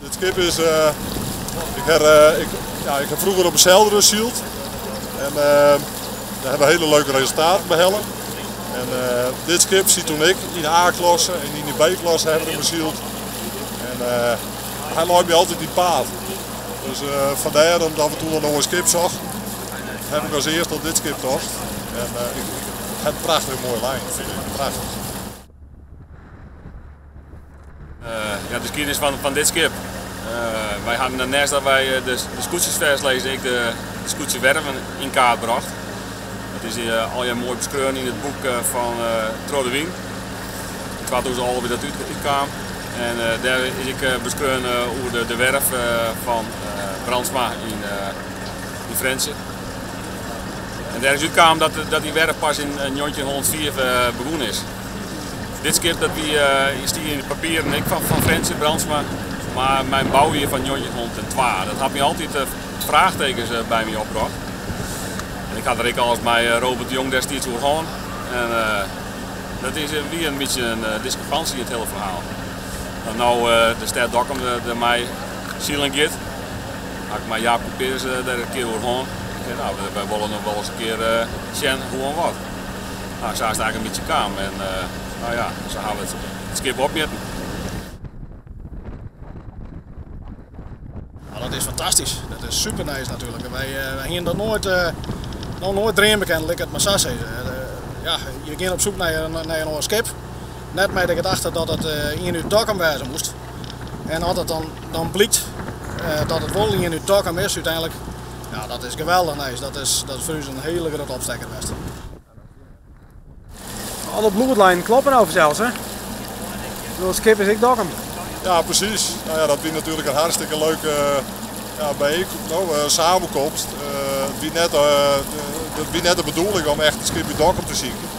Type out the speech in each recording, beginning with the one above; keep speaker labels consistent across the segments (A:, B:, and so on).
A: Dit skip is, ik ha, ik, ja, ik ha froeger op 'e Zeldenrust syld en dêr ha we hiele leuke resultaten behelle. En dit skip siet toen ek yn de A-klasse en yn de B-klasse ha we der syld. En hy lei my altyd yn 't paad. Dus fandêr omdat we toen in oar skip socht, ha ik as earste oan dit skip tocht. En ik, it hat in prachtich moaie lijn, fyn ik. Prachtich.
B: Ja, de skiednis fan dit skip. Wy hawwe neist dat wy de skûtsjes fêstlizze ek de skûtsjewerven yn kaart brocht. Dat is allegear moai beskreaun yn it boek fan Troch de Wyn. Yn 2011 is dat útkaam. En dêr is ek beskreaun oer de werf fan Brandsma yn Frjentsjer. En dêr is útkaam dat dy werf pas yn njoggentjinhûndertfiif begûn is. Dit skip dat wie, stie yn de papieren ek fan Frjentsjer, Brandsma, mar mei in boujier fan njoggentjinhûnderttwa. Dat hat my altyd fraachtekens by my opbrocht. En ik ha der ek alris mei Robert de Jong destiids oer hân. En dat is, wie in bytsje in diskrepansje yn it hiele ferhaal. Dat no de stêd Dokkum der mei silen giet, ha ik mei Jaap Kuperus der in kear oer hân. Ik sei, nou, wy wolle noch wol ris in kear sjen hoe en wat. Nou, sa is it eigentlik in bytsje kaam en nou ja, sa hawwe we it skip opmjitten.
C: Nou, dat is fantastysk. Dat is super nijs natuerlik. Wy, wy hiene dat noait, noch noait dreame kinnen, lit ik it mar sa sizze. Ja, je gean op soek nei in oar skip. Net mei de gedachte dat it ien út Dokkum wêze moast. En as it dan blykt dat it wol ien út Dokkum is úteinlik, ja, dat is geweldich nijs. Dat is, dat is foar ús in hiele grutte opstekker west.
D: Alle bloedlijnen kloppen nou fansels, hè? It skip is ek Dokkum.
A: Ja, presys. Nou ja, dat wie natuerlik in hartstikke leuke ja, bijeenkomst, no, samenkomst. It wie net, it wie net de bedoeling om echt it skip út Dokkum te sykjen.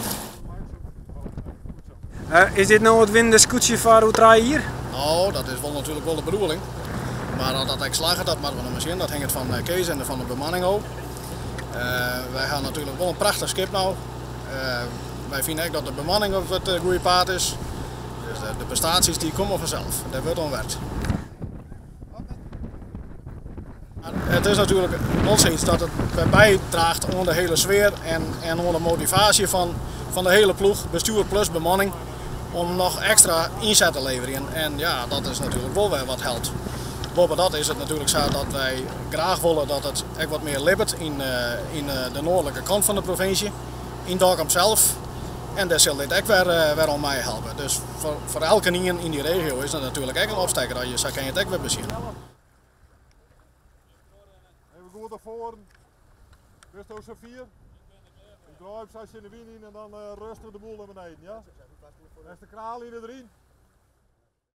D: Is dit no it winnende skûtsje foar oer 3 jier?
C: No, dat is wol natuerlik wol de bedoeling. Mar as dat ek slagget, dat moatte we noch mar sjen. Dat hinget fan Kees en fan de bemanning ôf. Wy ha natuerlik wol in prachtich skip no. Wy fine ek dat de bemanning op it goede paad is. Dus de prestaasjes dy komme fansels. Dêr wurdt oan werkt. It is natuerlik wol sayts dat it wer bydraacht oan de hiele sfear en oan de motivaasje fan de hiele ploech, bestjoer plus bemanning, om noch ekstra ynset te leverjen. En ja, dat is natuerlik wol wer wat helpt. Boppedat is it natuerlik sa dat wy graach wolle dat it ek wat mear libbet yn de noardlike kant fan de provinsje, yn Dokkum sels. En dêr sil dit ek wer oan meihelpe. Dus foar elkenien yn dy regio is dat natuerlik ek in opstekker, as je sa kinne je it ek wer besjen.
A: Even goed naar voren. Bisto safier? Ik draai hem straks in de wyn yn en dan rustig de boel naar beneden, ja? Is de kraalline erin?